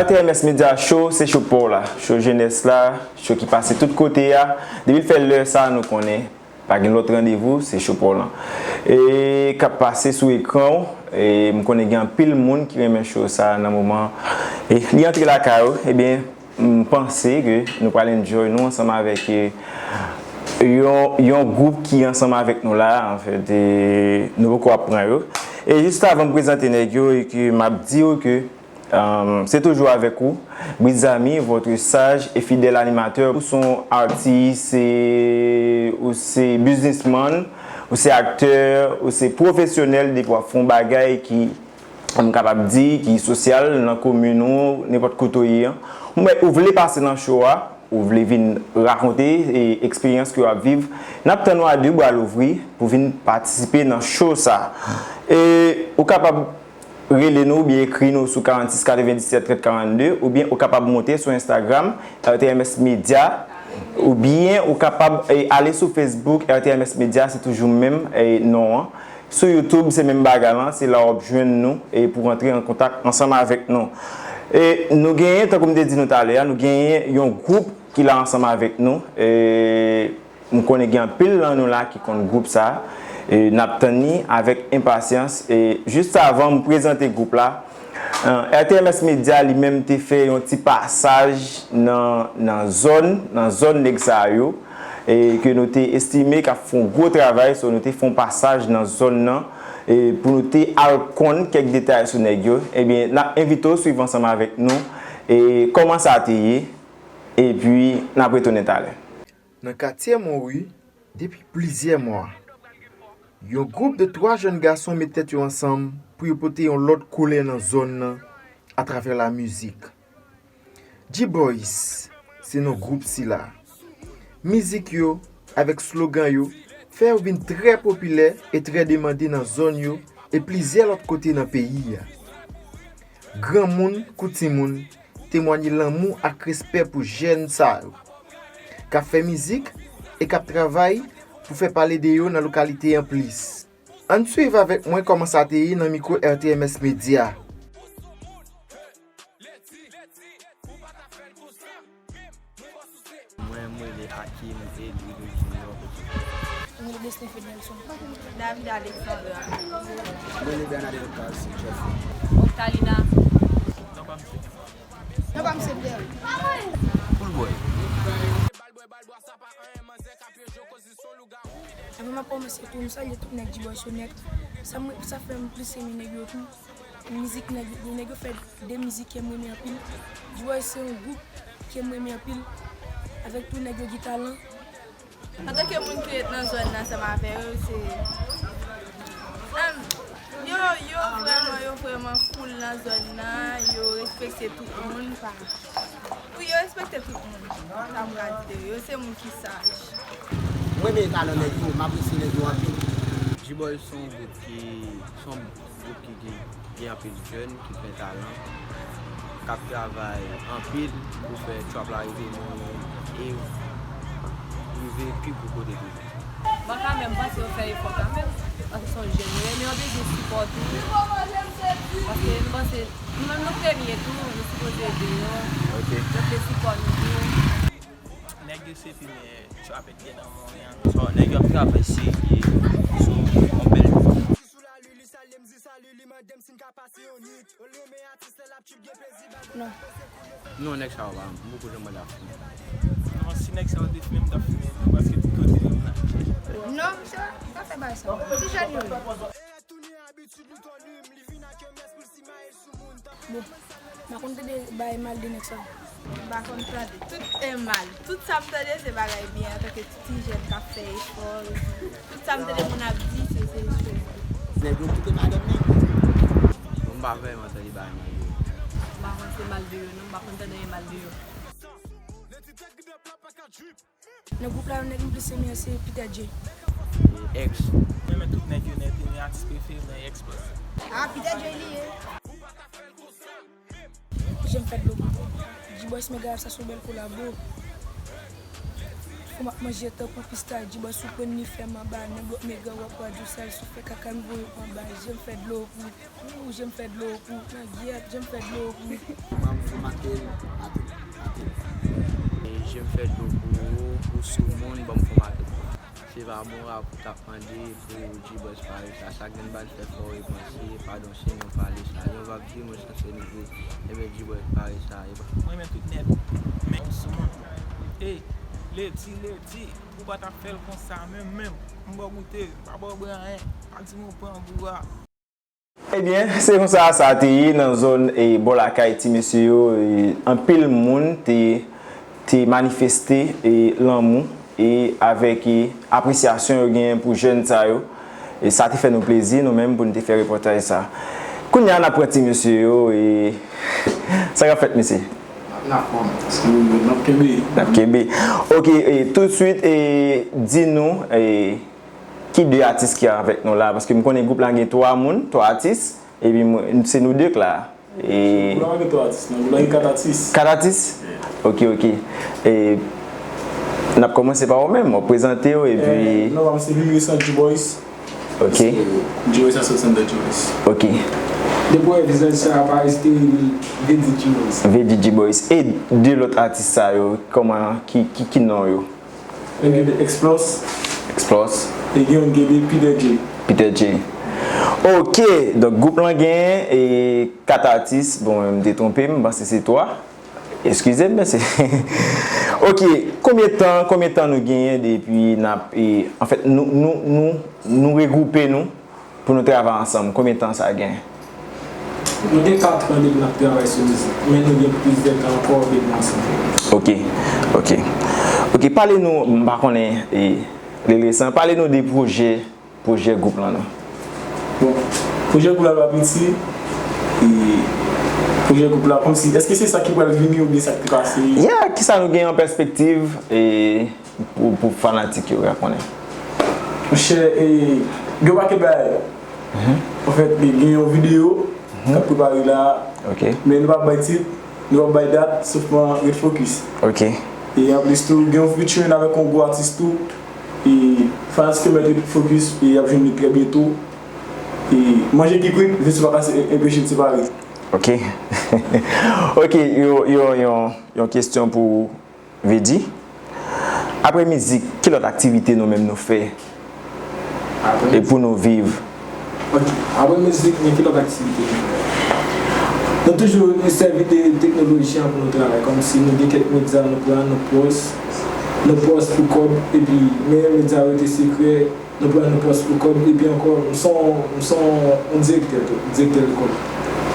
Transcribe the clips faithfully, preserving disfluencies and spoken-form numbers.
T M S Media Show, se show pa w la, show jenès la, show ki pase tout kote a. Depi l fè lè sa, nou konnen pa gen lòt randevou, se show pa w lan. E k ap pase sou ekran w, e m konnen gen anpil moun ki renmen show sa nan moman. E li antre lakay ou, ebyen, m panse ke nou pral enjoy nou ansanm avèk, e, yon, yon gwoup ki ansanm avèk nou la, anfèt, e, nou poko ap pran yo. E jis avan m prezante nèg yo, e ke m ap di w ke, um, se toujou avèk ou, Britzamy, votre sage et fidèle animateur. Ou se yon atis, e, ou se biznismann, ou se aktè, ou se pwofesyonèl, depi w ap fè yon bagay ki, m kapab di, ki sosyal nan komin ou, nenpòt kote w ye an. Mwen, ou vle pase nan show a, ou vle vin rakonte, e, eksperyans ke w ap viv, n ap tann ou a de bra louvri pou vin patisipe nan show sa. E ou kapab rele nou oubyen ekri nou sou karannsis katrevenndisèt trant karannde, oubyen ou kapab monte sou Instagram, R T M S Media, oubyen ou kapab, e, ale sou Facebook, R T M S Media, se toujou menm, e, non an. Sou YouTube, se menm bagay lan, se la w ap jwenn nou, e pou rantre an kontak ansanm avèk nou. E nou genyen, tankou m te di nou talè a, nou genyen yon gwoup ki la ansanm avèk nou. E m konnen gen anpil nan nou la ki konn gwoup sa. E n ap tann li avèk enpasyans. E jis avan m prezante gwoup la, e, R T M S Media li menm te fè yon ti pasaj nan, nan zòn, nan zòn nèg sa yo, e ke nou te estime k ap fè yon gwo travay, so nou te fè yon pasaj nan zòn nan, e pou nou te al konn kèk detay sou nèg yo. Ebyen, n ap envite w swiv ansanm avèk nou, e kòman sa te ye, epi n ap retounen talè. Nan katye Monwi, depi plizyè mwa, yon gwoup de twa jèn gason met tèt yo ansanm pou yo pote yon lòt koulè nan zòn nan atravè lamizik. G-Boys se non gwoup sila. Mizik yo, avèk slogan yo, fè yo vin trè popilè e trè demande nan zòn yo e plizyè lòt kote nan peyi a. Granmoun kou timoun temwaye lanmou ak respè pou jèn sa yo k ap fè mizik e k ap travay pou fè pale de yo nan lokalite an plis. Ann swiv avèk mwen kòman sa te ye nan mikwo R T M S Media. Mwen, mwen rele Akim Edwin Junior. Mwen rele Destin Fednelson. David Alexandra. Mwen rele Bernadette Carlson Jeffrey. Octalina. Non pa m se Poulboy. Avan m ap kòmanse tou, m salye tout nèg G-Boys yo nèt. Sa m, sa fè m plis renmen nèg yo tou. Mizik nèg yo, nèg yo fè de mizik ke m renmen anpil. G-Boys se yon gwoup ke m renmen anpil. Avèk tou nèg yo gen talan. Antanke moun ki ret nan zòn nan ansanm avè yo, se, em, yo, yo vrèman, yo vrèman cool nan zòn nan, yo respekte tout moun, pa, wi, yo respekte tout moun, sa m ka di de yo, yo se moun ki saj. Mwen renmen talan nèg yo, m apresye nèg yo anpil. G-Boys se yon gwoup ki, se yon gwoup ki gen, gen anpil jèn ki gen talan, k ap travay anpil pou fè trap la rive nan yon, e rive pi gwo kote toujou. Bon, kanmenm, m panse yo fè efò kanmenm, paske se yon jèn yo ye, men yo bezwen sipò tou, paske m panse nou menm nou premye tou, nou sipoze ede yo, yo vle sipò nou tou. Nèg yo se fimè trap et gen nan mwen an. So, nèg yo ap travay serye sou yon bèl. Non. Non, nèg sa yo pa, m poko janm wè l ap fimen. Non, si nèg sa yo te fimen, m t ap fimen tou, paske tout kote yo nan. Non, misye pa fè bagay sa. Ti jèn yo ye. Bon, m pa konn tande bagay mal de nèg sa. M pa konn tande. Tout e mal. Tout sa m tande se bagay byen antanke ti jèn k ap fè efò. Tout sa m tande moun ap di, se, se choz byen. Nèg yo kite madanm nèg yo. Bon, m pa vrèman tande bagay mal de yo. M pa konn se mal de yo, non, m pa konn tande anyen mal de yo. Nan gwoup la, yon nèg m plis renmen an se Peter J. X. Mwen renmen tout nèg yo nèt, e men atis prefere mwen X Boss. Ah, Peter J li ye. Jan m fèt blo. G-Boys Mega F, sa se yon bèl kolabo. F M ap manje tankou pistach, G-Boss ou konn li fè m anba, nan bòt mega w ap wè dlo sal, si w fè kaka m voye w anba, je m fè dlo pou, ou je m fè dlo pou, nan gyèt, je m fè dlo pou. Ban m fòmate l, ate, ate. E je m fè dlo pou ou, ou sou moun, ban m fòmate l. Se pa bon rap ou t ap mande pou G-Boss pare sa, sa grenn bal fè fò repanse, padon si nou pale sa, yon vag di mwen sanse nou vle, enben G-Boss pare sa, e pa. Mwen renmen tout nèt, men sou moun. Ey, ledi, ledi, ou pa t ap fè l konsa, menm, menm, m ba w goute, pa ba w bwè anyen, pa di m ou pran goura. Ebyen, se konsa sa te ye nan zòn e bò lakay ti mesye yo. E anpil moun te, te manifeste e lanmou e avèk e apresyasyon yo genyen pou jèn sa yo. E sa te fè nou plezi, nou menm, pou n te fè repòtaj sa. Kounye a, n ap pran ti mesye yo e sa k ap fèt, mesye? N ap fòm, paske nou, n ap kenbe. N ap kenbe. Ok, e toutswit, e di nou, e ki de atis ki avèk nou la? Paske m konnen gwoup la gen twa moun, twa atis, epi mwen, se nou de k la. E gwoup la pa gen twa atis, non, gwoup la gen kat atis. Kat atis? Yeah. Ok, ok. E n ap kòmanse pa ou menm, w ap prezante w, epi Eh, non, pa m se Vini Resan G-Boys. Ok. Se G-Boys a soti anndan G-Boys. Ok. Depi w wè vizaj sa a parèt, te rele Vedi G-Boys. Vedi G-Boys. E de lòt atis sa yo, kòman, ki, ki, ki non yo? Youn gen de Explos. Explos. E gen youn gen de Peter J. Peter J. Ok, donk gwoup lan gen e kat atis. Bon, m te twonpe m, m panse se twa. Eskize m, mesye. Ok, konbyen tan, konbyen tan nou genyen depi n ap, e, anfèt, nou, nou, nou, nou regwoupe nou pou nou travay ansanm? Konbyen tan sa gen? Nou gen kat an depi n ap travay sou mizik, men nou gen plizyè tan ankò depi n ansanm. Ok, ok. Ok, pale nou, m pa konnen, e, Lil Resan, pale nou de pwojè, pwojè gwoup lan non. Bon, pwojè gwoup la pa piti, e pwojè gwoup la kòmsi, èske se sa ki pral vini oubyen sa k te pase? Yeah, kisa nou gen an pèspektiv, e, pou, pou fanatik yo ka konnen? Monchè, e, gen yon pakèt bagay. Mhm. Anfèt, gen yon videyo Mhm. k ap prepare la. Ok. Men nou p ap bay tit, nou p ap bay dat, sèlman ret fokis. Ok. E anplis tou, gen yon featuring avèk yon gwo atis tou. E fanatik yo mèt ret fokis, e y ap jwenn li trè byento. E manje ki kwit, vesi pa ka se-, enpeche l separe. Ok. Ok, yon, yon, yon, yon kesyon pou Vedi. Apre mizik, ki lòt aktivite nou menm nou fè? Apre e pou nou viv? Ok. Apre mizik, men ki lòt aktivite nou fè? Nou toujou sèvi de teknoloji an pou nou travay. Kòmsi nou gen kèk medya nou pran, nou pòs, nou pòs pou kòb, epi men medya yo rete sekrè. Nou pran nou pòs pou kòb, epi ankò, m se yon, m se yon, yon direktè tou, direktè lekòl.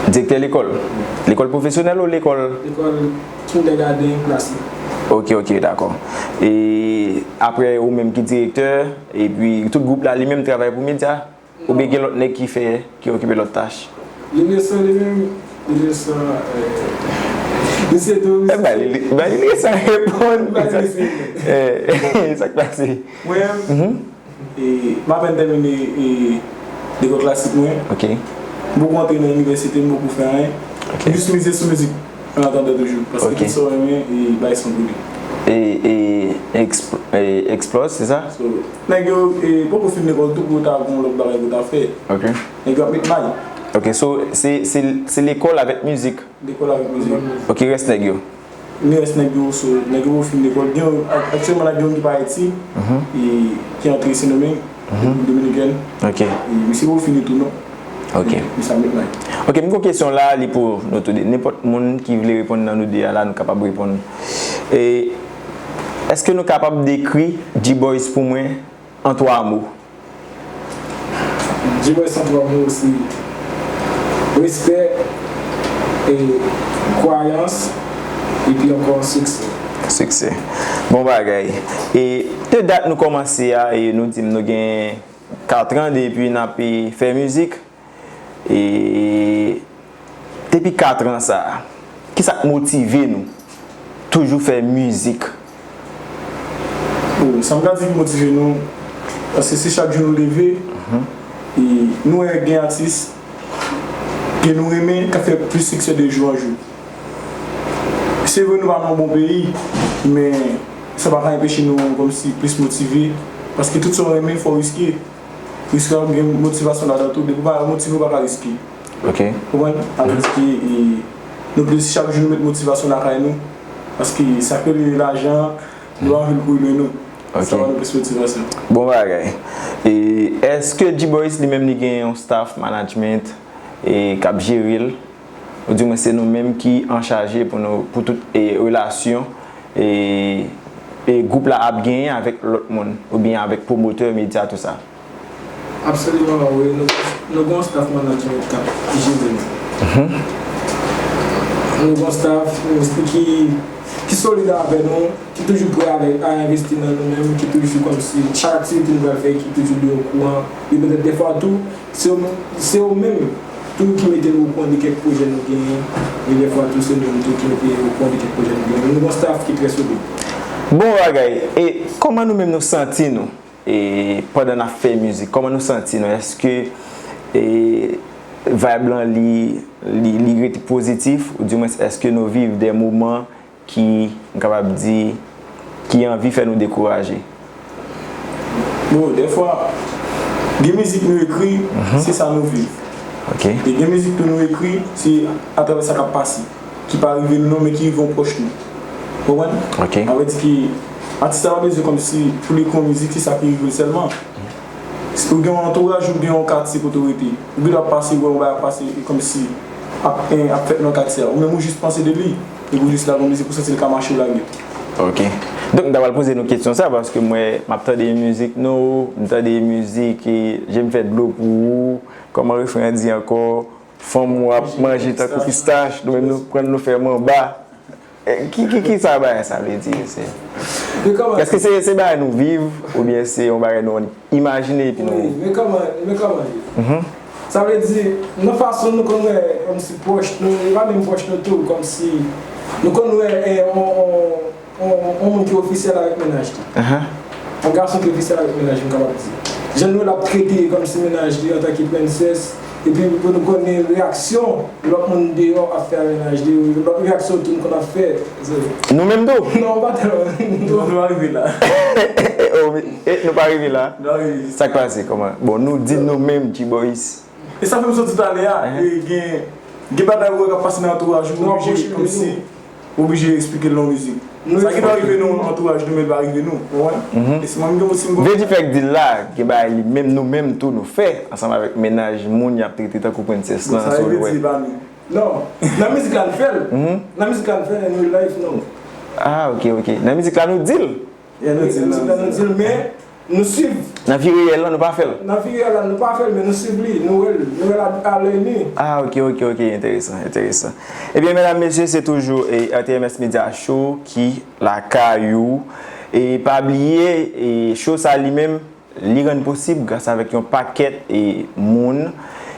Direktè lekòl? Wi. Lekòl pwofesyonèl ou lekòl? Lekòl kindergarten klasik. Ok, ok, dakò. E apre ou menm ki direktè, epi tout gwoup la li menm travay pou medya? Oubyen gen lòt nèg ki fè, ki okipe lòt tach? Lil Resan li menm, Lil Resan, eh, misye tou, eh, ba li, ba li, Lil Resan reponn. Ba li, misye. Eh, sa k pase? Mwen, mhm. E, m apèn tèmine, e, lekòl klasik mwen. Ok. M poko antre nan inivèsite, m poko fè anyen. Ok. M jis mize sou mizik, an atandan toujou. Paske ok. Tout sa w renmen, e, bay san brile. E, e, Expl-, e, Explos, se sa? So, nèg yo, e, poko fin lekòl tou pou yo ta gon lòt bagay pou yo ta fè. Ok. Nèg yo ap met may. Ok, so, se, se, se lekòl avèk mizik? Lekòl avèk mizik. Ok, rès nèg yo? Men rès nèg yo, so, nèg yo fin lekòl. Gen, ak-, aktyèlman la, gen youn ki pa Ayiti, mhm, e ki antre Sendomeng, mhm, Repiblik Dominikèn. Ok. E misye poko fini tou, non. Ok. Misye ap met may. Ok, m gon kesyon la, li pou nou tou de. Nenpòt moun ki vle reponn nan nou de a la, nou kapab reponn. E, èske nou kapab dekri G-Boys pou mwen an twa mo? G-Boys an twa mo se respè, e, kwayans, epi ankò siksè. Siksè. Bon bagay. E de dat nou kòmanse a, e nou di m nou gen katran depi n ap, e, fè mizik. E depi katran sa a, kisa k motive nou toujou fè mizik? Bon, sa m ka di ki motive nou, paske se chak jou nou leve, mhm, e nou wè gen atis ke nou renmen k ap fè plis siksè de jou an jou. Se vre nou pa nan yon bon peyi, men Sa pa ka enpeche nou kòmsi plis motive, paske tout sa w renmen, fò w riske. Riske ap gen motivasyon ladan tou. Depi w pa motive, w pa ka riske. Ok. Konprann? Sa vle di ke, e, nou plis chak jou nou met motivasyon lakay nou, paske sa k rele lajan an, nou anvi l kouri lwen nou. Ok. Sa ba nou plis motivasyon. Bon bagay. E èske G-Boys li menm li gen yon staff management e k ap jere l? Ou di mwen se nou menm ki anchaje pou nou, pou tout, e, relasyon, e, e gwoup la ap genyen avèk lòt moun, oubyen avèk pwomotè, medya, tou sa? Absoliman, wi. Nou, nou gen yon staff management k ap jere nou. Mhm. Nou gen yon staff ki, ki solid avè nou, ki toujou prè avè, a envesti nan nou menm, ki toujou kòmsi chak aktivite nou pral fè, ki toujou li okouran. E petèt dèfwa tou, se yo, se yo menm tou ki mete nou okouran de kèk pwojè nou genyen. E dèfwa tou, se nou menm tou ki mete yo okouran de kèk pwojè nou genyen. Nou gen yon staff ki trè solid. Bon bagay. E kòman nou menm nou santi nou, e, pandan n ap fè mizik? Kòman nou santi nou? Èske, e, vibe lan li, li, li rete pozitif? Ou di mwen, èske nou viv de moman ki, m kapab di, ki anvi fè nou dekouraje? Bon, dèfwa, gen mizik nou ekri, mhm, se sa nou viv. Ok. E gen mizik tou nou ekri, se atravè sa k ap pase, ki pa rive nou non, men ki rive yon pwòch nou. Konprann? Ok. Sa vle di ke atis la pa bezwen kòmsi pou li ekri yon mizik, se sa ki rive l sèlman. Si ou gen yon antouraj, ou gen yon katye kote w rete, ou gen dwa pase, wè yon bagay ap pase, e kòmsi ap, e, ap fèt nan katye a. Ou menm ou jis panse de li, epi ou jis lage yon mizik, ou santi l ka mache, ou lage. Ok. Donk, m ta pral poze nou kesyon sa, paske m wè m ap tande mizik nou, m tande mizik, e, je m fè dlo pou ou, kòman refren an di ankò, fanm ou ap manje tankou pistach, nou menm nou pran nou fè manba. E, ki, ki, ki sa bagay sa vle di, mesye? Men kòman? Èske se, se bagay nou viv, oubyen se yon bagay nou imajine epi nou... Wi, men kòman, men kòman li ye? Mhm. Sa vle di, nan fason nou konn wè kòmsi pwòch nou, e pa menm pwòch nou tou, kòmsi nou konn wè, e, on, on, on, on moun ki ofisyèl avèk mennaj li. Ahan. On gason ki ofisyèl avèk mennaj li, m kapab di. Jan nou wè l ap trete kòmsi mennaj li antanke prensès, epi pou nou konnen reyaksyon lòt moun deyò ap fè a mennaj li, lòt reyaksyon tou nou konn ap fè. Nou menm tou? Non, pa tèlman. Nou, nou pa rive la. Oh, e, nou pa rive la? Nou pa rive. Sa k pase? Kòman? Bon, nou di nou menm, G-Boys. E sa fè m sot di talè a, e gen, gen bagay ou wè k ap pase nan antouraj ou, ou oblije, kòmsi, ou oblije eksplike l nan mizik. Sa ki dwe rive nou, antouraj nou, men l pa rive nou, ou konprann? Mhm. E si mwen, m gen yon, si m gen... Vle di fèk di l la, gen bagay li menm, nou menm tou nou fè, ansanm avèk mennaj moun y ap trete tankou prensès lan, sa w wè. Bon, sa vle di e pa nou. Non, nan mizik la nou fè l. Mhm. Nan mizik la nou fè l, in real life, non. Ah, ok, ok. Nan mizik la nou di l. Yeah, nou di l, nou di l, men nou swiv. Nan vi reyèl lan, nou pa fè l? Nan vi reyèl la, nou pa fè l, men nou swiv li, nou wè l, nou wè l a, a lèy ni. Ah, ok, ok, ok, enteresan, enteresan. Ebyen, medam, mesye, se toujou, e, R T M S Media Show ki lakay ou. E pa bliye, e, show sa li menm, li rann posib gras avèk yon pakèt, e, moun,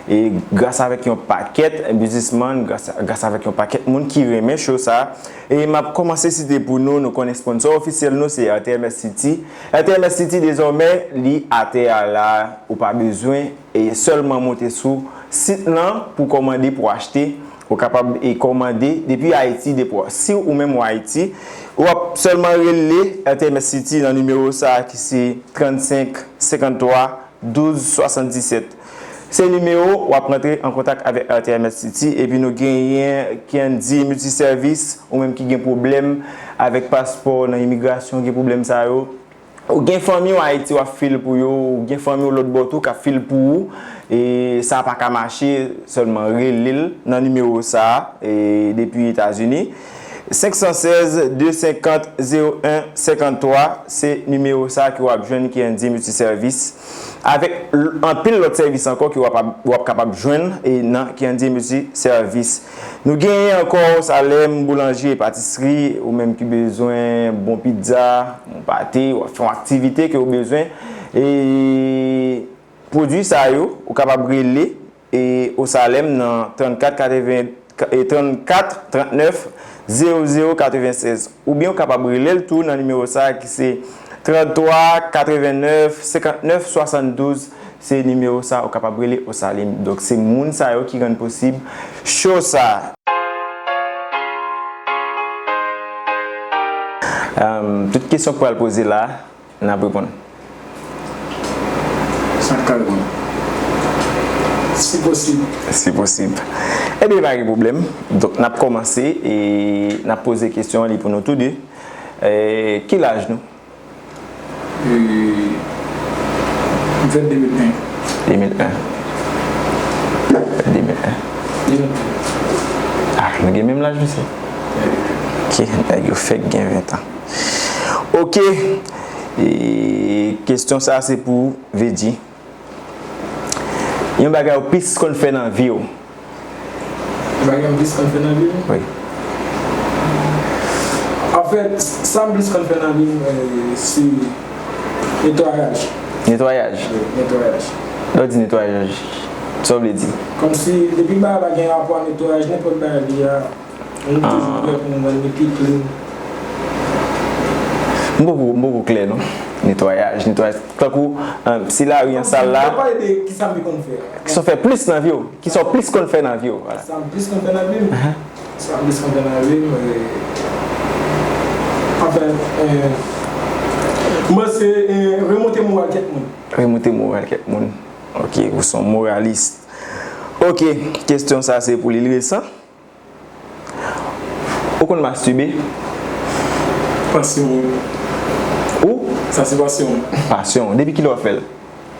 e gras avèk yon pakèt biznismann, gras, gras avèk yon pakèt moun ki renmen show sa. E m ap kòmanse site pou nou, nou konnen sponsò ofisyèl nou se R T M S City. R T M S City dezòmè li atè a la, ou pa bezwen e sèlman monte sou sit lan pou kòmande, pou achte. Ou kapab e kòmande depi Ayiti, depi w, si ou menm ou Ayiti, w ap sèlman rele R T M S City nan nimewo sa a ki se trannsenk senkanntwa douz swasanndisèt. Se nimewo, w ap rantre an kontak avèk R T M S City, epi nou genyen Kendy Multiservice, ou menm ki gen pwoblèm avèk paspò nan imigrasyon, gen pwoblèm sa yo. Ou gen fanmi w Ayiti w ap fil pou yo, ou gen fanmi w lòt bò tou k ap fil pou ou, e sa pa ka mache, sèlman rele l nan nimewo sa a, e depi Etazini. Senk san sèz, de senkant, zewo en, senkanntwa, se nimewo sa a ke w ap jwenn Kendy Multiservice. Avèk l-, anpil lòt sèvis ankò ke w ap, w ap kapab jwenn, e, nan Kendy Multiservice. Nou genyen ankò Salem, boulanje, patisri, ou menm ki bezwen bon pizza, bon pate, w ap fè yon aktivite ke w bezwen. E pwodui sa yo, ou kapab rele, e, Osalem nan trannkat katreven, e, trannkat trannèf zewo zewo katrevensèz. Oubyen ou kapab rele l tou nan nimewo sa a ki se tranntwa katrevennèf senkantnèf swasanndouz. Se nimewo sa ou kapab rele Osalem. Donk, se moun sa yo ki rann posib show sa. Em, tout kesyon k pral poze la, n ap reponn. Sa k ka reponn? Si posib. Si posib. Ebyen, pa gen pwoblèm. Donk, n ap kòmanse e n ap poze kesyon an li pou nou tou de. E, ki laj nou? E, m fèt de mil en. De mil en. De mil en. Ah, nou gen menm laj, mesye. Ok, nèg yo fèk gen ven tan. Ok. E, kesyon sa se pou Vedi. Yon bagay ou plis konn fè nan vi w? Bagay m plis konn fè nan vi m? Wi. Anfèt, sa m plis konn fè nan vi m, eh, se netwayaj. Netwayaj? Wi, netwayaj. Lè w di netwayaj, sa w vle di? Kòmsi, depi bagay la gen rapò a netwayaj, nenpòt bagay li a, nou toujou prè pou nou rann li pi klin. M poko, m poko klè, non. Netwayaj, netwayaj. Tankou, eh, si lari an sal la. Mwen pale de kisa m pi konn fè. Kisa w fè plis nan vi w? Kisa w plis konn fè nan vi w? Vwala. Sa m plis konn fè nan vi m? Sa m plis konn fè nan vi m, eh, anfen, eh, mwen se, eh, remonte moral kèk moun. Remonte moral kèk moun. Ok, ou se yon moralis. Ok, kesyon sa se pou Lil Resan. Ou konn mastibe? Pasyon. Ou? Sa se pasyon. Pasyon. Depi kilè w ap fè l?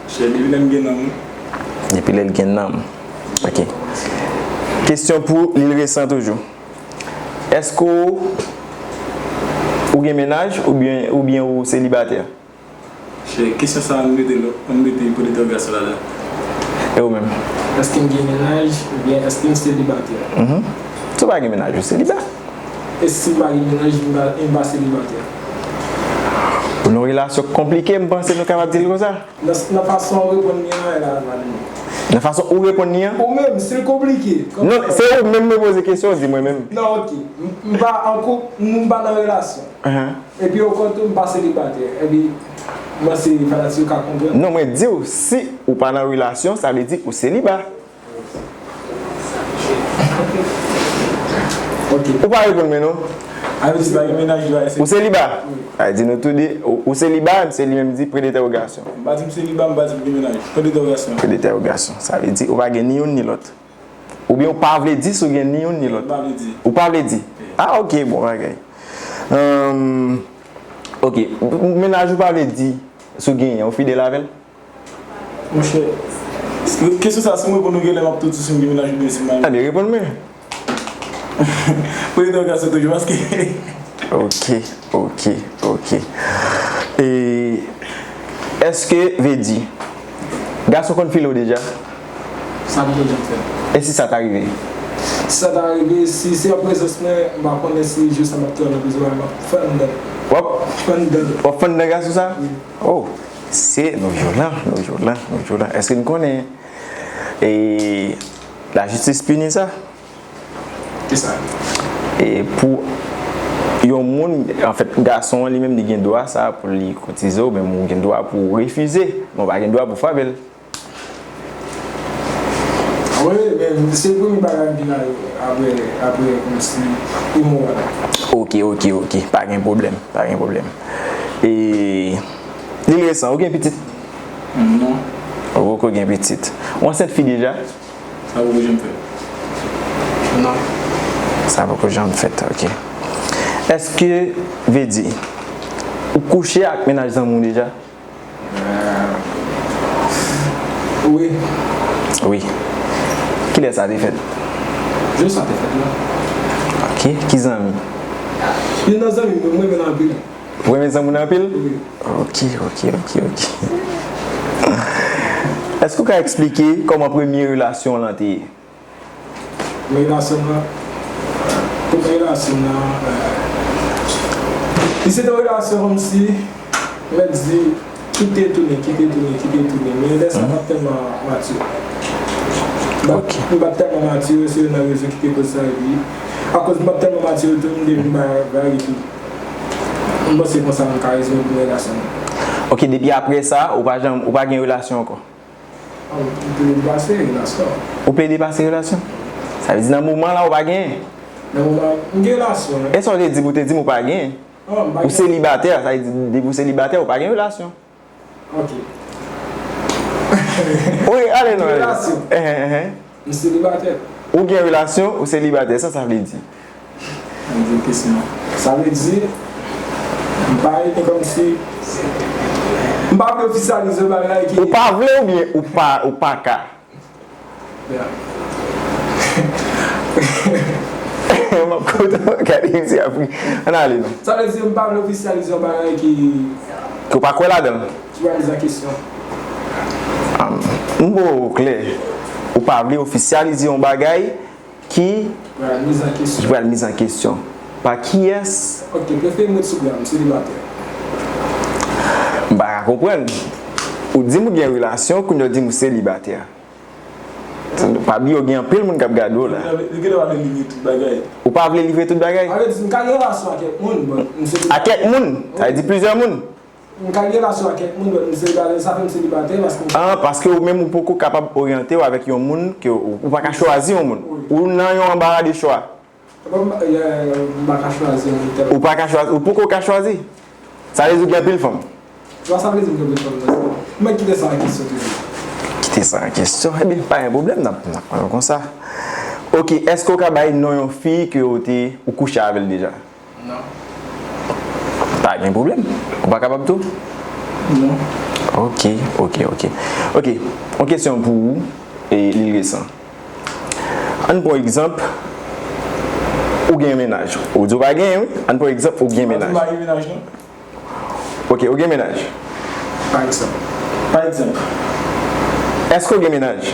Chè, depi lè m gen nanm. Depi lè l gen nanm. Ok. Kesyon pou Lil Resan toujou. Èske w, ou gen mennaj oubyen, oubyen ou selibatè? Chè, kesyon sa a, nou mete l, nou mete pwen dentèwogasyon ladan. E ou menm? Èske m gen mennaj oubyen èske m selibatè? Mhm. Si w pa gen mennaj, ou seliba. E si m pa gen mennaj, m pa, m pa selibatè? Pou nou relasyon konplike, m panse nou kapab di l konsa. Nan, nan fason w reponn li an, la, la, nou. Nan fason ou reponn li an? Ou menm, si l konplike. Non, se ou menm mwen poze kesyon, ou di mwen menm. Non, ok. M, m pa an koup, m pa nan relasyon. Ahan. Epi okontrè, m pa selibatè. Epi, mwen se fanatik yo ka konprann. Non, mwen di w, si ou pa nan relasyon, sa vle di ou seliba. Ok. Ou pa reponn mwen non. A vle di pa gen mennaj li pa ese. Ou seliba? A di nou tou de, ou, ou seliba, m se li menm di pwen dentèwogasyon. M pa di m seliba, m pa di m gen mennaj. Pwen dentèwogasyon. Pwen dentèwogasyon. Sa vle di ou pa gen ni youn ni lòt. Oubyen ou pa vle di si w gen ni youn ni lòt? M pa vle di. Ou pa vle di? Ah, ok, bon bagay. Ahn, ok, mennaj ou pa vle di si w genyen, ou fidèl avè l? Monchè, kesyon sa, si m reponn ou genlè m ap tou di si m gen mennaj oubyen si m marye. Ebyen, reponn mwen. Pwen dentèwogasyon toujou, paske. Ok, ok, ok. E, èske, vle di, gason konn file w deja? Sa poko janm fèt. E si sa ta rive? Si sa ta rive, si se an prezans mwen, m pa konnen si jou sa m ap twè nan prizon a, m ap fann dan. W ap, Fann dan. W ap fann dan gason sa? Wi. Oh, se, nou vyolan, nou vyolan, nou vyolan. Èske n konnen, e, lajistis pini sa? Kisa? E pou yon moun, anfèt, gason an li menm, li gen dwa sa pou li koutize w, men ou gen dwa pou w refize, men w pa gen dwa pou w frape l. Wi, men se premye bagay m vin ale apre, apre kòmsi imoral. Ok, ok, ok. Pa gen pwoblèm, pa gen pwoblèm. E, Lil Resan, ou gen pitit? Non. Ou poko gen pitit. Ou ansent fi deja? Sa poko janm fèt. Non. Sa poko janm fèt, ok. Èske, vle di, ou kouche ak mennaj zanmi w deja? Wi. Wi. Kilè sa te fèt? Jou sa te fèt la. Ok. Ki zanmi? Youn nan zanmi m, mwen renmen l anpil. Ou renmen zanmi w anpil? Wi. Ok, ok, ok, ok. Èske w ka eksplike kòman premye relasyon w lan te ye? Men relasyon m nan, premye relasyon m nan, li se te yon relasyon kòmsi, mèt di, kite tounen, kite tounen, kite tounen. Men lè sa m pa t tèlman matire. M pa t, Ok. M pa t tèlman matire, se youn nan rezon ki te koz sa, epi akoz m pa t tèlman matire tou, m te vin bay, bay tou. M panse konsa m ka rezime premye relasyon m nan. Ok, depi apre sa, ou pa janm, ou pa gen relasyon ankò? M plede pase relasyon. Ou plede pase relasyon? Sa vle di nan moman la ou pa genyen? Nan moman, m gen relasyon, wi. E sa w te di m, ou te di m ou pa genyen? Ou selibatè, sa vle di depi ou selibatè, ou pa gen relasyon. Ok. Wi, ale non. Relasyon. M selibatè. Ou gen relasyon, ou selibatè, sa sa vle di? Sa vle di, m pa rete kòmsi, m pa vle ofisyalize yon bagay ki. Ou pa vle oubyen ou pa, ou pa ka? M ap kontan gade misye ap ri. Ann ale non. Sa vle di m pa vle ofisyalize yon bagay ki. Ke w pa kwè ladan l. Ki pral miz an kesyon. M poko klè. Ou pa vle ofisyalize yon bagay ki. Pral miz an kesyon. Ki pral miz an kesyon. Pa kiyès? Ok, prefere m ret sou bra m, selibatè. M pa ka konprann. Ou di m ou gen relasyon, kounye a w di m ou selibatè. Pa bliye w gen anpil moun k ap gade w la. Li genlè pa vle livre tout bagay. Ou pa vle livre tout bagay? Sa vle di m ka gen relasyon ak kèk moun, but m selibatè. Ak kèk moun? Sa vle di plizyè moun? M ka gen relasyon ak kèk moun, but m selibatè, sa fè m selibatè paske. Ah, paske ou menm ou poko kapab oryante w avèk yon moun ke ou, ou pa ka chwazi yon moun. Ou nan yon anbara de chwa. Bon, m pa ka chwazi an tèm. Ou pa ka chwazi, ou poko ka chwazi. Sa vle di ou gen anpil fanm. Sa vle di m gen anpil fanm nan. Mwen kite sa an kesyon toujou. Kite sa an kesyon. Ebyen, pa gen pwoblèm, n ap, n ap pran l konsa. Ok, èske w ka bay non yon fi ke w te, ou kouche avè l deja? Non. Pa gen pwoblèm. Ou pa kapab tou? Non. Ok, ok, ok. Ok, yon kesyon pou ou, e li resan. Ann pran egzanp, ou gen mennaj. Ou di w pa genyen, wi. Ann pran egzanp, ou gen mennaj. Pa di m pa gen mennaj, non. Ok, ou gen mennaj. Pa egzanp. Pa egzanp. Èske w gen mennaj?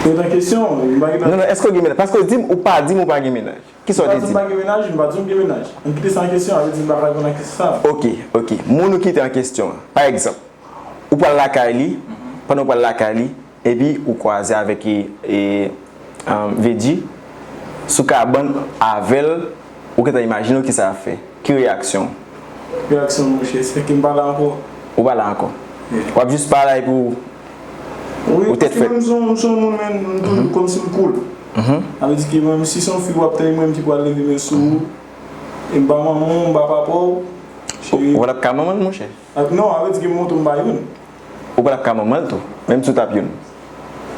Ou nan kesyon, m pa gen. Non, non, èske w gen mennaj? Paske w di m, ou pa di m ou pa gen mennaj. Kisa w te di? M pa di m pa gen mennaj, m pa di w m gen mennaj. Ann kite sa an kesyon, sa vle di m pa ka reponn a kesyon sa. Ok, ok. Moun ou kite an kesyon an. Pa egzanp, ou pral lakay li, pandan w pral lakay li, epi ou kwaze avèk, e, e, um, Veggie sou kabann avè l, ou gentan imajine w kisa l ap fè. Ki reyaksyon w? Reyaksyon m, monchè, se ke m pa la ankò. Ou pa la ankò? Yeah. W ap jis pa la epi w, ou tèt frèt? Wi, paske mwen, m se yon, m se yon moun, men, m toujou kòmsi m cool. Sa vle di ke mwen, si se yon fi w ap tann, mwen ki pral leve men sou ou, e m pa manman w, m pa papa w, cheri. Ou pa t ap ka manman l, monchè? Ah, non, sa vle di ke m montre m pa youn. Ou pa t ap ka manman l tou, menm si w t ap youn.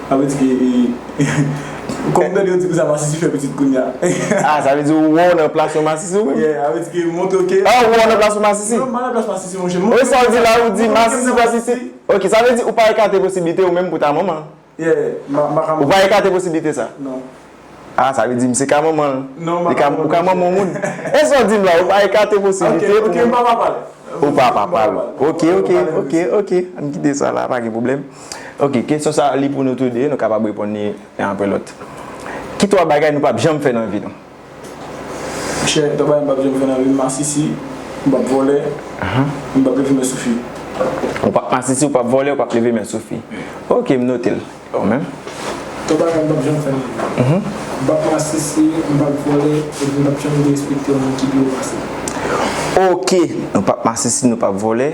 Sa vle di ke, e, kòm tande yo di konsa masisi fè pitit kounye a. Ah, sa vle di ou wè w nan plas yon masisi ou menm? Yeah, sa vle di ke montre ke. Ah, ou wè w nan plas yon masisi? Non, m pa nan plas masisi, monchè. Montre sa w di la, ou di masisi fè pitit. Ok, sa vle di ou pa ekate posiblite ou menm pou ta manman. Yeah, m pa, m pa ka manman. Ou pa ekate posiblite sa? Non. Ah, sa vle di misye ka manman l. Non, m pa ka manman. Ou ka manman moun. E sa w di m la, ou pa ekate posiblite pou. Ok, ok, m pa papa l. Ou pa papa l. Ok, ok, ok, ok. Ann kite sa la, pa gen pwoblèm. Ok, kesyon sa a li pou nou toude, nou kapab reponn li youn apre lòt. Ki twa bagay nou p ap janm fè nan vi nou? Monchè, twa bagay m p ap janm fè nan vi m, masisi, m p ap vòlè, m p ap leve men sou fi. Ou p ap masisi, ou p ap vòlè, ou p ap leve men sou fi. Ok, m note l. Ou menm? Twa bagay m p ap janm fè nan vi m. M p ap masisi, m p ap vòlè, epi m p ap janm derespekte yon moun ki pi wo pase m. Ok, nou p ap masisi, nou p ap vòlè,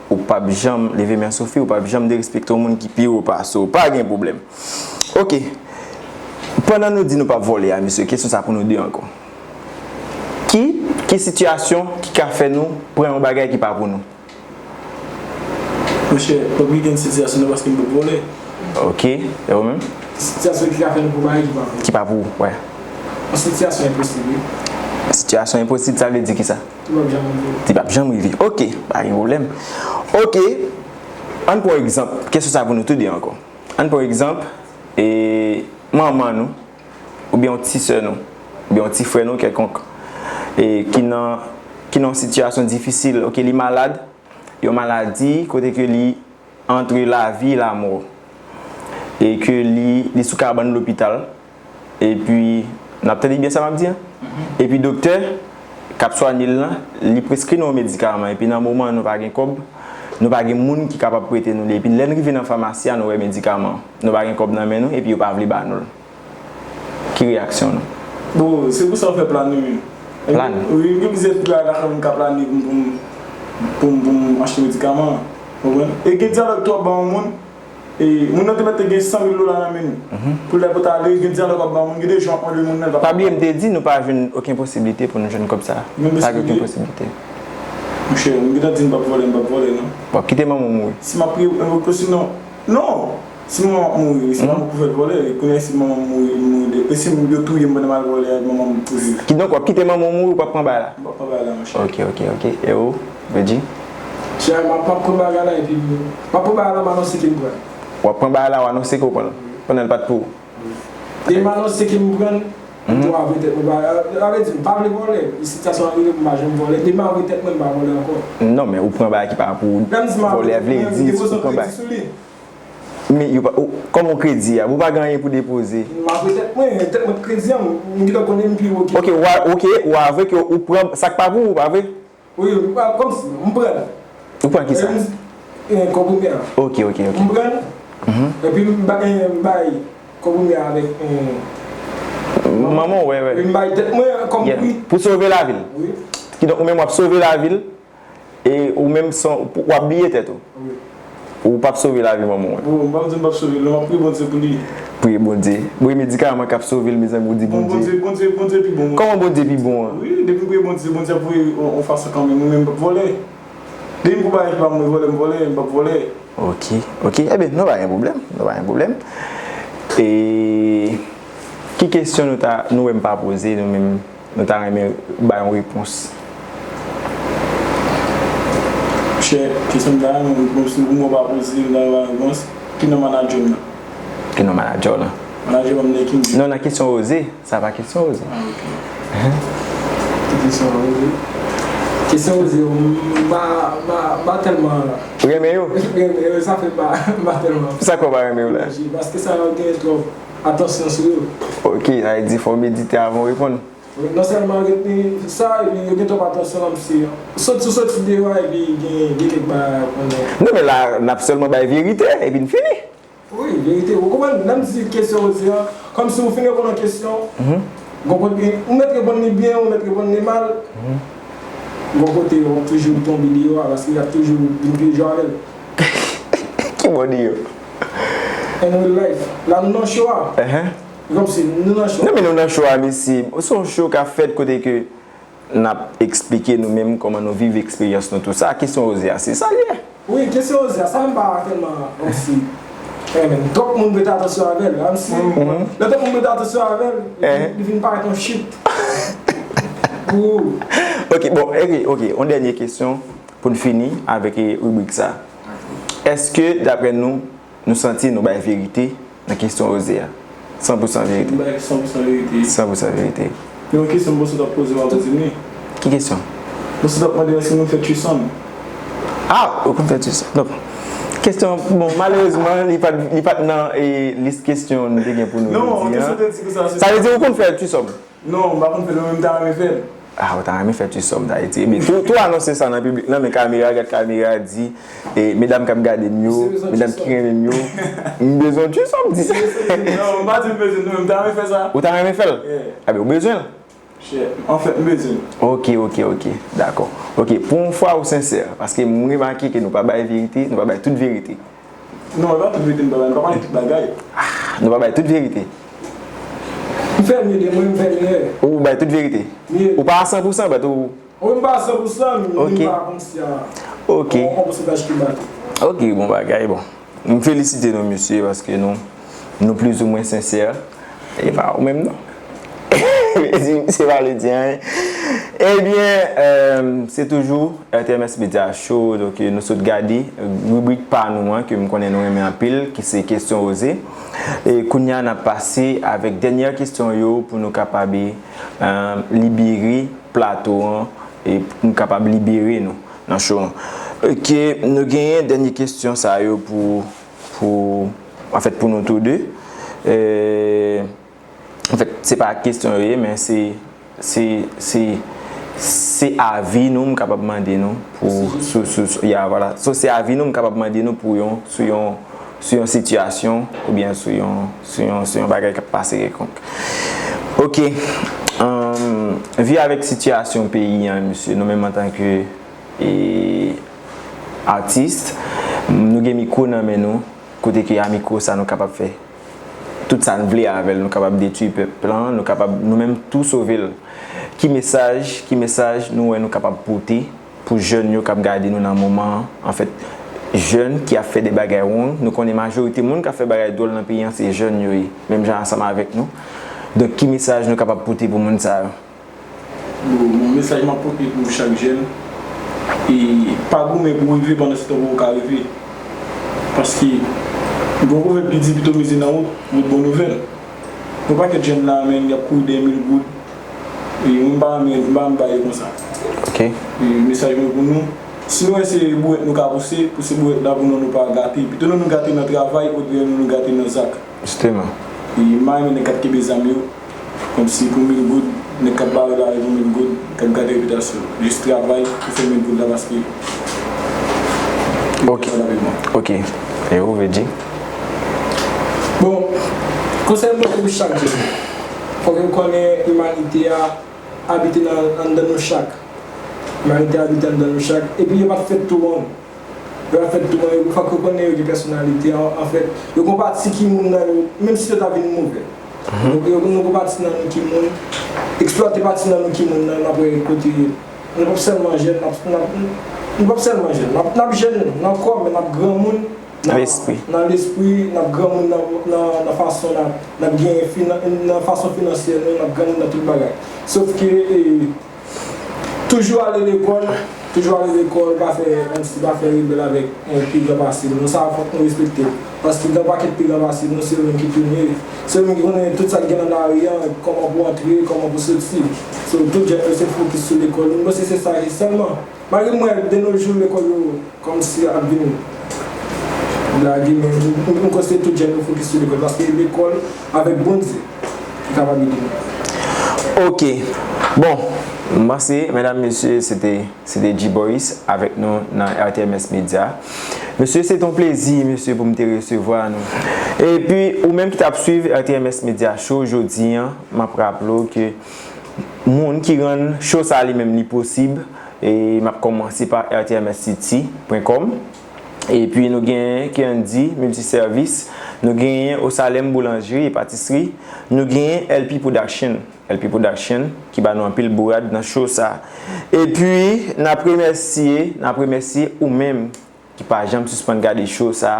ou p ap janm leve men sou fi, ou p ap janm derespekte yon moun ki pi wo pase w. Pa gen pwoblèm. Ok. Pandan nou di nou p ap vòlè a, mesye, kesyon sa pou nou de ankò. Ki, ki sitiyasyon ki ka fè nou pran yon bagay ki pa pou nou? Monchè, pa bliye gen sitiyasyon nan paske m p ap vòlè. Ok, e ou menm? Sitiyasyon ki ka fè nou pran bagay ki pa pou. Ki pa pou ou, wè. Yon sitiyasyon enposib, wi. Sitiyasyon enposib, sa vle di kisa? Ki p ap janm rive. Ki p ap janm rive. Ok, pa gen pwoblèm. Ok, ann pran egzanp. Kesyon sa pou nou toude ankò. Ann pran egzanp, e, manman nou, oubyen yon ti sè nou, oubyen yon ti frè nou kèlkonk, e, ki nan, ki nan yon sitiyasyon difisil, ok, li malad, yon maladi kote ke li antre lavi e lamò, e ke li, li sou kabann lopital, epi, n ap tande byen sa m ap di a? Epi doktè k ap swanye l lan, li preskri nou yon medikaman, epi nan moman an nou pa gen kòb, nou pa gen moun ki kapab prete nou li, epi lè n rive nan famasi a, nou wè medikaman an, nou pa gen kòb nan men nou, epi yo pa vle ba nou l. Ki reyaksyon nou? Bon, se pou sa yo fè planin, wi. Planin? Wi, gen plizyè bagay lakay mwen m ka plane pou m, pou m, pou m, pou m achte medikaman an. Konprann? E gen dyalòg tou w ap ba yon moun, e moun nan te mèt te gen san mil dola nan men l. Pou lè pou t ale, gen dyalòg w ap ba yon moun, gen de jan w ap mande moun nan, l pa. Pa bliye, m te di nou pa jwenn okenn posiblite pou nou jwenn kòb sa a. Pa gen okenn posiblite. Monchè, m gentan di m p ap vòlè, m p ap vòlè, non. W ap kite manman w mouri? Si m ap priye, e, sinon, non! Si manman m ap mouri, wi, se pa mwen pou fè l vòlè, e kounye a si manman m mouri, m mouri de, e si yo touye m pandan m al vòlè a, manman m pou viv. Kidonk, w ap kite manman w mouri, w p ap pran bagay la? M p ap pran bagay la, monchè. Ok, ok, ok. E ou, Veggie? Chè, m ap, m ap pran bagay la, epi m ap pran bagay la, m anonse ke m pran l. W ap pran bagay la, w anonse ke w pran l, pandan l pa t pou ou. Demen m anonse ke m pran l, m tou avwe tèt mwen. Sa vle di, m pa vle vòlè. Sitiyasyon an rive pou m pa janm vòlè. Demen m avwe tèt mwen, m pa vòlè ankò. Non, men ou pran bagay ki pa pou ou. Vòlè a vle di ou pran bagay. Men yo pa, ou, kòman w kredi a? Ou pa gen anyen pou depoze. M avwe tèt mwen, tèt mwen kredi an, m gentan konnen m pi wo ke. Ok, ou a, ok, ou avwe ke ou pran sa k pa pou ou, pa vre? Wi, wi, pa, kòmsi, m pran l. Ou pran kisa? E, m, e, kòb ou gen an. Ok, ok, ok. M pran l, epi m ba-, e, m bay kòb ou gen an avèk, e, manman w, wè, wè. Epi m bay tèt mwen kòm pri. Pou sove lavi l. Wi. Kidonk, ou menm w ap sove lavi l, e ou menm san, w ap bliye tèt ou. Wi. Ou p ap sove lavi manman w. Bon, m p ap di m p ap sove l, non, m ap priye Bondye pou li. Priye Bondye. Bon, e medikaman k ap sove l, mezanmi, ou di Bondye. Bon, Bondye, Bondye, Bondye pi bon. Kòman Bondye pi bon an? Wi, depi m priye Bondye, Bondye ap voye yon, yon fason kanmenm, mwen menm m p ap vòlè. Depi m pou bay epi pa mwen vòlè, m vòlè, m p ap vòlè. Ok, ok. Ebyen, nou pa gen pwoblèm, nou pa gen pwoblèm. E ki kesyon nou ta, nou wè m pa poze, nou menm? Nou ta renmen bay yon repons. Chè, kesyon m ta renmen repons, si pou mwen pa poze, m ta renmen repons. Ki non manadjè m nan? Ki non manadjè w nan? Manadjè m nan King. Non, nan kesyon Oze, sa pa kesyon Oze. Ah, ok. Ki kesyon Oze? Kesyon Oze, m pa, m pa, m pa tèlman renmen yo. Renmen yo, sa fè m pa, m pa tèlman. Sa k fè w pa renmen yo la? Paske sa yo gen twòp atansyon sou yo. Ok, sa vle di fò w medite avan w reponn. Non sèlman yo gen sa, epi yo gen twòp atansyon nan misye. Sot, sou soti deyò a, epi gen, gen kèk bagay ou konnen. Non, men la, n ap sèlman bay verite, epi n fini. Wi, verite. Ou konprann, lè m di kesyon Oze an, kòmsi ou fin reponn yon kesyon, gon kote, ou mèt reponn li byen, ou mèt reponn li mal, gon kote w ap toujou tonbe deyò a, paske y ap toujou vin pye jwe avè l. Ki bò deyò? In real life. La, nou nan show a. Kòmsi nou nan show. Non, men nou nan show a, mesye. Se yon show k ap fèt kote ke n ap eksplike nou menm kòman nou viv eksperyans nou, tou sa. Kesyon Oze a, se sa l ye. Wi, kesyon Oze a, sa m pa tèlman, kòmsi, renmen. Twòp moun prete atansyon avè l, kòmsi, lè twòp moun prete atansyon avè l, li vin parèt yon chit pou ou. Ok, bon, ok, ok, yon dènye kesyon pou n fini avèk, eh, ribrik sa. Èske, daprè nou, nou santi nou bay verite nan kesyon Oze a? San pou san verite. M bay san pou san verite. San pou san verite. Gen yon kesyon m panse w t ap poze m, w ap di m li. Ki kesyon? M panse w t ap mande èske nou fè threesome. Ah, ou konn fè threesome. Donk, kesyon, bon, malerezman, li pa t, li pa t nan, eh, lis kesyon nou te gen pou nou jodi a. Non, kesyon te di konsa, se sa. Sa vle di ou konn fè threesome? Non, m pa konn fè l, men m ta renmen fè l. Ah, ou ta renmen fè threesome Dayiti. Ebyen, tou, tou anonse sa nan piblik lan, men kamera, gad kamera, di, eh, medam k ap gade m yo, medam ki renmen m yo, m bezwen threesome, di sa. Non, m pa di m bezwen, non, men m ta renmen fè sa. Ou ta renmen fè l? Yeah. Ebyen, ou bezwen l? Shit. Anfèt, m bezwen l. Ok, ok, ok. Dakò. Ok, pou yon fwa ou sensè, paske m remake ke nou pa bay verite, nou pa bay tout verite. Non, e pa tout verite m pa bay, m pa pale tout bagay. Ah, nou pa bay tout verite. M fè mye de mwen, m fè mye. Ou bay tout verite? Mye. Ou pa a san pou san, but ou... Wi, m pa a san pou san, men m pa kòmsi a... Ok. On, on pousantaj ki ba tou. Ok, bon bagay, bon. M felisite nou, mesye, paske nou, nou plizoumwen sensè. E pa ou menm, non. Se pa vle di anyen. Ebyen, euh, se toujou R T M S Media Show, donk, nou sot gade ribrik pa nou an, ke m konnen nou renmen anpil, ki se Kesyon Oze. E kounye a, n ap pase avèk dènyè kesyon yo pou nou kapab, euh, libere plato an, e pou nou kapab libere nou nan show an. Ok, nou genyen dènyè kesyon sa yo pou, pou, anfèt, pou nou tou de. Euh, Anfèt, se pa kesyon yo ye, men se, se, se, se avi nou, m kapab mande nou pou, sou, sou, sou, ya, vwala. So, se avi nou, m kapab mande nou pou yon, sou yon, sou yon sitiyasyon, oubyen sou yon, sou yon, sou yon bagay k ap pase kèlkonk. Ok. Ann, vi avèk sitiyasyon peyi an, mesye, nou menm antanke, e, atis, nou gen mikwo nan men nou, kote ke a mikwo sa nou kapab fè tout sa n vle avè l, nou kapab detwi pèp lan, nou kapab nou menm tou sove l. Ki mesaj, ki mesaj nou wè nou kapab pote pou jèn yo k ap gade nou nan moman an. Anfèt, jèn ki ap fè de bagay wrong, nou konnen majorite moun k ap fè bagay dwòl nan peyi an se jèn yo ye, menm jan ansanm avèk nou. Donk, ki mesaj nou kapab pote pou moun sa yo? Bon, bon, mesaj m ap pote pou chak jèn, e pa goumen pou w rive pandan se tan w poko ka rive. Paske gen yon pwovèb ki di pito mize nan wout, wout bon nouvèl. Yon pakèt jèn la menm y ap kouri dèyè mil goud, e mwen m pa renmen m pa renmen bagay konsa. Ok. E mesaj mwen pou nou, si nou wè se bourèt nou ka pouse, pouse bourèt la pou nou nou pa gate. Pito nou nou gate nan travay olye nou nou gate nan zak. Jisteman. E m pa renmen nèg k ap kenbe zam yo. Kòmsi pou mil goud, nèg k ap bare lari pou mil goud, k ap gade repitasyon. Jis travay pou fè mil goud la paske. Ok. Ok. E ou, Veggie? Bon, konsèy m pote pou chak jèn. Fòk yo konnen imanite a abite nan anndan nou chak. Imanite a abite anndan nou chak. Epi yo pa t fèt tou wrong. Yo pa fèt tou wrong. Fòk yo konnen yo gen pèsonalite. Anfèt, yo gen yon pati ki moun nan yo, menm si yo ta vin move. Yo gen yon pati nan nou ki moun. Eksplwate pati nan nou ki moun nan, n ap wè kote. Nou p ap sèlman jèn, n ap, n ap, nou p ap sèlman jèn. N ap, n ap jèn nan kò, men n ap granmoun nan lespri, n ap granmoun nan, nan, nan fason n ap, n ap genyen finan, nan fason finansyè nou, n ap granmoun nan tout bagay. Sof ke e, toujou ale lekòl, toujou ale lekòl, pa fè, menm si pa fè rebèl avèk e, pi gran pase nou. Sa fòk nou respekte l. Paske gen yon pakèt pi gran pase nou, se yo menm ki premye. Se yo menm ki konnen tout sa k gen nan lari an, kòman pou antre, kòman pou soti. So, tout jèn yo se fokis sou lekòl. Nou panse se sa ki sèlman. Malgre m wè de nos jours lekòl yo kòmsi ap vin lage, men m, m, m panse tout jèn yo fokis sou lekòl, paske lekòl avèk Bondye ki kapab ede nou. Ok. Bon, m panse, medam, mesye, se te, se te G Boris avèk nou nan R T M S Media. Mesye, se te yon plezi, mesye, pou m te resevwa nou. Epi, ou menm ki t ap swiv R T M S Media Show jodi an, m ap raple w ke moun ki rann show sa li menm li posib, e m ap kòmanse pa R T M S City pwen kòm. Epi nou gen Candy Multiservice, nou gen Osalem Boulanjri e Patisri, nou gen L P Production, L P Production ki ba nou anpil bourad nan show sa. Epi n ap remèsye, n ap remèsye ou menm ki pa janm sispann gade show sa.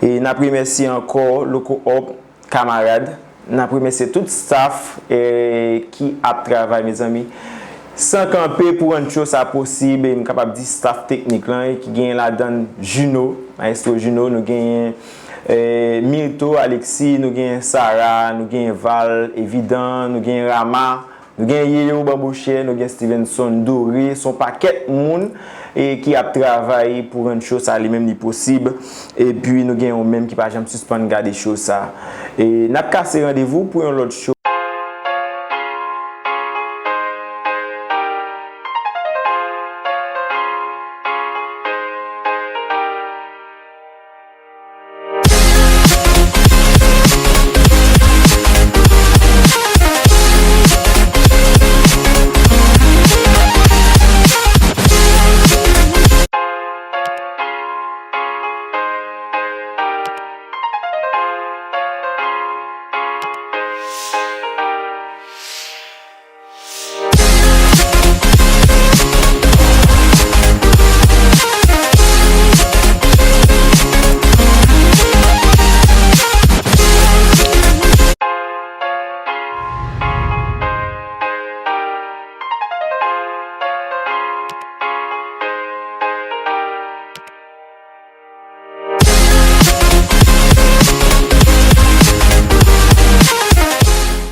E n ap remèsye ankò Loco Up, kamarad, n ap remèsye tout staff e, ki ap travay, mezanmi, san kanpe pou rann show sa posib. E m kapab di staff teknik lan, e ki genyen ladan l Juno, Maestro Juno, nou genyen e, Milto, Alexis, nou genyen Sarah, nou genyen Val, Evident, nou genyen Rama, nou genyen Yeyou Banbochè, nou genyen Stevenson Doré, se yon pakèt moun e, ki ap travay pou rann show sa li menm li posib. Epi nou gen ou menm ki pa janm sispann gade show sa. E n ap kase randevou pou yon lòt show.